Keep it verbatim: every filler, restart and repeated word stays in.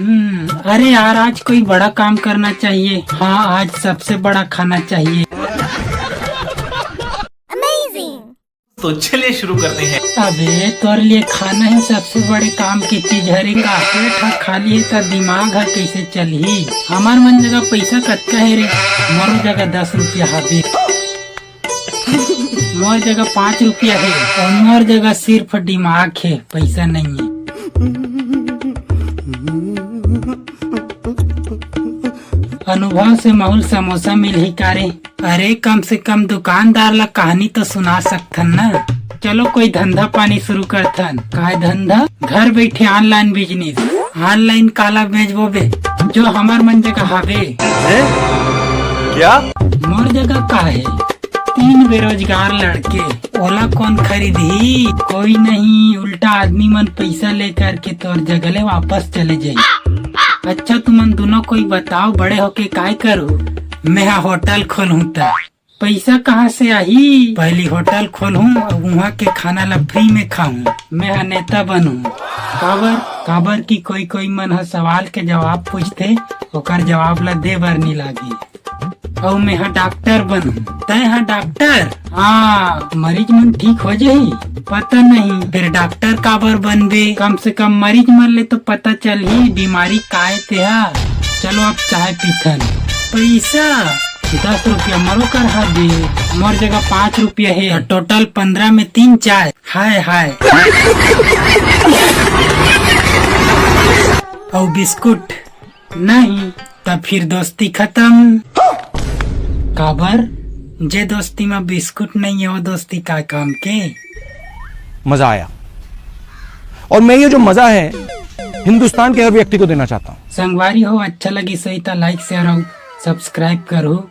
हम्म, अरे यार, आज कोई बड़ा काम करना चाहिए। हाँ, आज सबसे बड़ा खाना चाहिए। तो चलिए शुरू करते हैं। अबे, तोर लिए खाना ही सबसे बड़े काम की चीज हरे का? पेट ह खाली है त दिमाग ह कैसे चलही? हमार मन जगह पैसा कतका है रे? मोरो जगह दस रुपया हबे। मोर जगह पाँच रुपया है और मोर जगह सिर्फ दिमाग है, पैसा नहीं है। अनुभव से महूल समोसा मिलही का रे? अरे, कम से कम दुकानदार ला कहानी तो सुना सकथन ना। चलो, कोई धंधा पानी शुरू करथन। काय धंधा? घर बैठे online business। Online काला बेचबो बे, जो हमर मन जगह हावे। क्या? मोर जगह का है? तीन बेरोजगार लड़के, ओला कौन खरीदही? कोई नहीं, उल्टा आदमी मन पैसा लेकर के तोर जगह ले वापस चले जाई। अच्छा, तुमन दोनों कोई बताओ, बड़े होके काय करू? मैं हा होटल खोलहूं त पैसा कहाँ से आही? पहली होटल खोलहूं, अब वहाँ के खाना ला फ्री में खाऊं। मैं हा नेता बनूं। काबर? काबर कि कोई कोई मन हा सवाल के जवाब पूछथे, ओकर जवाब ला दे बर नी लागे। अउ मैं हा डॉक्टर बनहूं। तय हा डॉक्टर? हाँ, मरीज मन ठीक हो जाही। पता नहीं, फिर डॉक्टर काबर बनबे? कम से कम मरीज मन ले तो पता चलही बीमारी काय ते हा। चलो, अब चाय पीथन। पैसा? दस रुपया मरो कर हा दे। मोर जगह पाँच रुपया है, तो टोटल पंद्रह में तीन चाय। हाय हाय। अउ बिस्कुट? नहीं, तब फिर दोस्ती खत्म। काबर? जे दोस्ती में बिस्कुट नहीं है, वो दोस्ती का काम के? मजा आया। और मैं ये जो मजा है, हिंदुस्तान के हर व्यक्ति को देना चाहता हूँ। संगवारी हो, अच्छा लगी सही त like, share और subscribe करो।